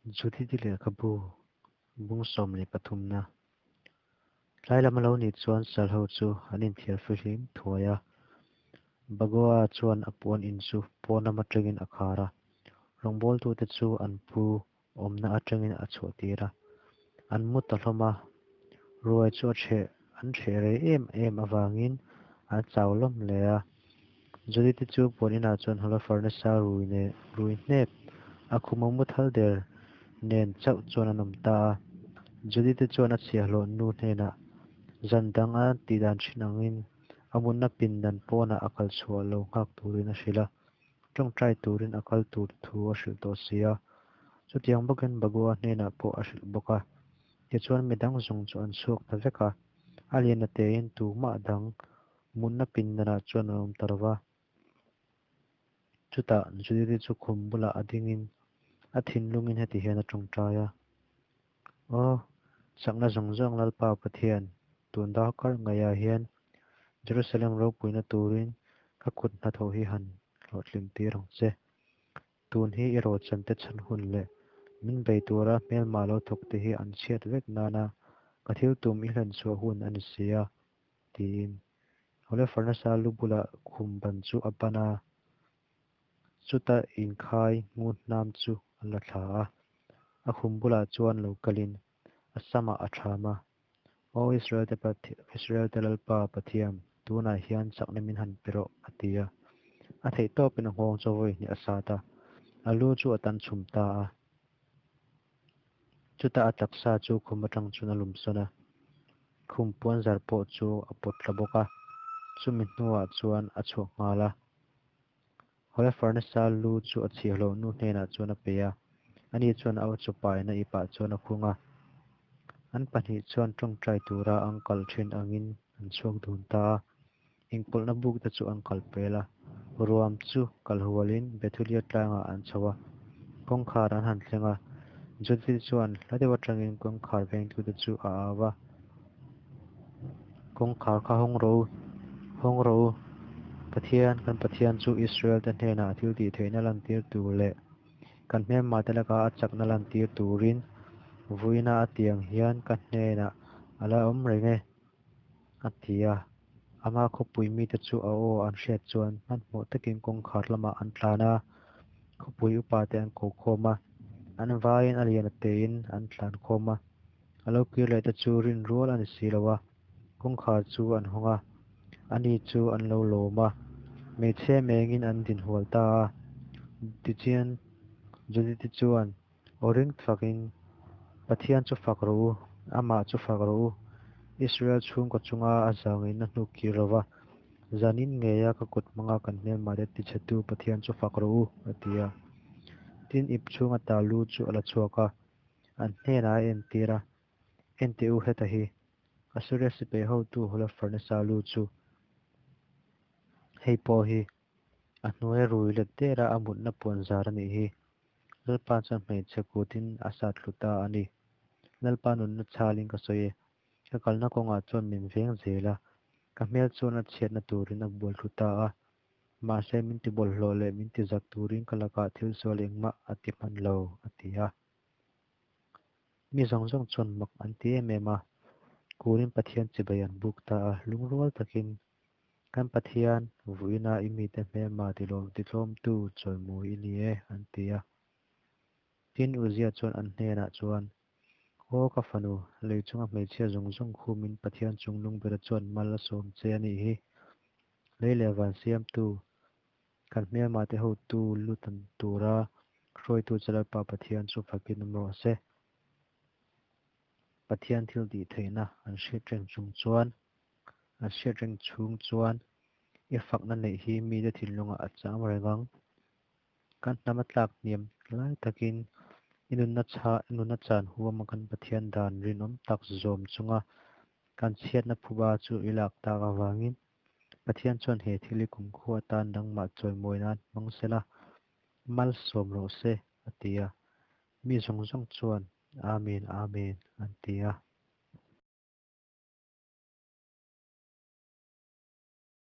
Judith-i lehkhabu bung 13 na. Tlai lam a lo nih chuan sal ho chu an inthiar fihlim thuai a. Bagoa chuan a puan in chu pawn lam atangin a khar a, rawngbawltute chu an pu awmna atangin a chhuah tir a. An mu ta hlawm a, ruai chu a chheh an chheh rei em em avangin an chau hlawm hle a. Judith-i chu puan inah chuan Holofernes-a rui nen rui hnep a khuma mu thal der nen chauh chuan an awm ta a. Judith-i chuan a chhiahhlawh nu hnenah zan dang a tihdan thin angin a mutna pindan pawnah a kal chhuah lo nghak turin a hrilh a, tawngtai turin a kal tur thu a hrilh tawh si a. Chutiang bawkin Bagua hnenah pawh a hrilh bawk a. Tichuan midang zawng chu an chhuak ta vek a, a lian a tein tumah dang mutna pindanah chuan an awm ta lo va. Chutah Judith-i chu khum bulah a dingin a thinlungin heti hian a tawngtai a, Aw, chakna zawng zawng Lalpa Pathian, tun darkar ngaihah hian Jerusalem ropuina turin ka kut hnathawh hi han hlawhtling tir ang che. Tun hi i rawchante chhan hun leh min bei tura hmelma lo thawk te hi an chhiat vek nana ka thil tum i hlen chhuah hun a ni si a, tiin Holofernes-a lu bulah khum ban chu a ban a, chuta inkhai ngut hnam chu a la thla a. A khum bulah chuan lo kalin a samah a ṭham a, Aw Israel-te Israel-te Lalpa Pathian, tunah hian chakna min han pe rawh, a ti a. A theih tawpin a nghawng chu vawi hnih a sat a, a lu chu a tan chhum ta a. Chutah a taksa chu khum atang chuan a lum sawn a, khum puan zar pawh chu a pawt tla bawk a, chumi hnuah chuan a chhuak nghal a. Holofernes-a lu chu a chhiahhlawh nu hnenah chuan a pe a, ani chuan a chu paina ipah chuan a khung a. An pahnih chuan tawngtai tura an kal thin angin an chhuak dun ta a, inpawlhna buk te chu an kal pel a, ruam chu kal hualin Bethulia tlangah an chho a, kawngkhar an han thleng a, Judith chuan hla deuh atangin kawngkhar vengtute chu a au a. Kawngkhar kha hawng rawh u, hawng rawh u. Pathian, kan Pathian chu Israel te hnenah thil tih theihna lantir tur leh kan hmelma te laka a chakna lantir turin vuina a tiang hian ka hnenah a la awm reng e, a ti a. Ama khawpui mite chu a aw an hriat chuan hmanhmawh takin kawngkhar lamah an tlan a, khawpui upa te an ko khawm a, an vaiin a lian a tein an tlan khawm a. A lo kir leh te chu rin rual a ni si lo a, kawngkhar chu an hawng a, ani chu an lo lawm a, hmeichhia mengin an din hual ta a. Tichuan Judith-i chuan aw ring fakin, Pathian chu fak rawh u, amah chu fak rawh u, Israel chhungkaw chunga a zangaihna hnuk kir lo va, zanin ngeia ka kut hmanga kan hmelmate tichhetu Pathian chu fak rawh u, a ti a. Tin, ip chhunga ta lu chu a la chhuak a. An hnenah a entir a, Enteh u heta hi, Assyria sipai hotu Holofernes-a lu chu hei pawh hi a hnuai rui let der a, a mutna puan zar a nih hi. Lalpa chuan hmeichhe kutin a sat thlu ta a ni. Lalpa nunna chhalin ka sawi e, ka kalna kawngah chuan min veng zel a, ka hmel chuan a chhiatna turin a bual thlu ta a. Mahse, min ti bawlhhlawh leh min ti zak turin ka lakah thil sual engmah a ti hman lo, a ti a. Mi zawng zawng chuan mak an ti em em a, kurin Pathian chibai an buk ta a, lungrual takin, Kan Pathian, vuina i mite hmelma tilawm titlawmtu chawimawi i ni e, an ti a. Tin, Uzia chuan an hnenah chuan, Aw ka fanu, lei chunga hmeichhia zawng zawng khumin Pathian chungnung bera chuan mal a sawm che a nih hi. Lei leh van siamtu, kan hmelmate hotu lut an tura hruaitu che Lalpa Pathian chu fakin awm rawh se. Pathian thil tih theihna an hriat reng chung chuan, an hriat reng chhung chuan i fakna neih hi mite thinlungah a cham reng ang. Kan hnam a tlak hniam lai takin i nunna chha, i nunna chan huama kan Pathian dan rinawm tak zawm chunga kan chhiatna phuba chu i lak tak avangin Pathian chuan he thil hi kumkhua atan nangmah chawimawi nan hmang se la, malsawm rawh se, a ti a. Mi zawng zawng chuan, Amen, Amen, an ti a.